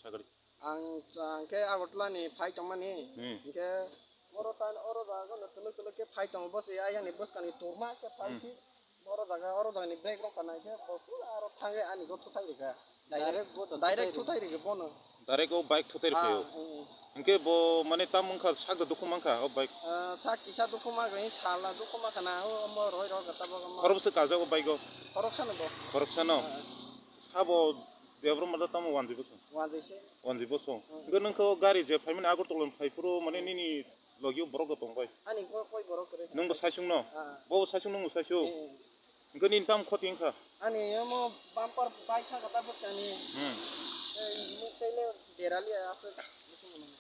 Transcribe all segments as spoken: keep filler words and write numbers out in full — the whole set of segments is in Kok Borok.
Sagri. Ang cha-, ang khe Agartala ni phai tongmani. Hmm. Hingkhe oro tan, oro jaga no twlwk twlwk khe phai tongo. Bo se ayang ni bwskang ni turma khe phai Hmm. si. Oro jaga, oro jaga ni bag rok kanai khe bo pura aro thangwi ani go thutai rikha. Direct bo to direct thutai rikha bono. Direct o bike thutai rikha. Ah, o. Hmm. Hingkhe bo mane tam wngkha sak da dukhu mankha o bike. Ah, sak kisa dukhu ma gani sala dukhu ma khana o mo roi rok gata bo mo. Khorok se kajak o bike o. Khorok sano bo. Khorok sano. Ah. Sabo Debra mada tamo wanjwi bosong. Wanjwi se. Wanjwi bosong. Hmm. Hingke nung khe o gari je phaimani Agartala ni phai phuru mane nini logi o borok rok tong bai. Ani koi, koi borok kwrwi. Nung bo saisung no? Ah. Bo bo saisung nung bo saisung. Eh, eh. Hingke nini tam khoti wngkha? Ani omo bumper bai kha kata bwskani. Hmm. Eh, muk tei le derali aswk.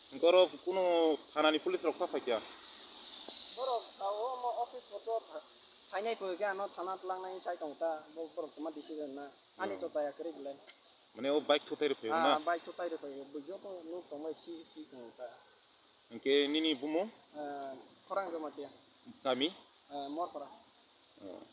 Hingke oro kuno thana ni police rok kha phaikya? Borok kha o omo office photo pha-, phainai phoi khe ano thana twlangnai sai tong ta. Bo borok tongma decision na. Ani Hmm. to chaya kwrwi belai. Mane o bike thutai rw phaio na? Ah, bike thutai rw phaio. Bo joto nuk tongbai si, si tong ta. Hingke nini bumung? Ah, Khorang Jamatia. Kami? Ah, Morpara. Oh.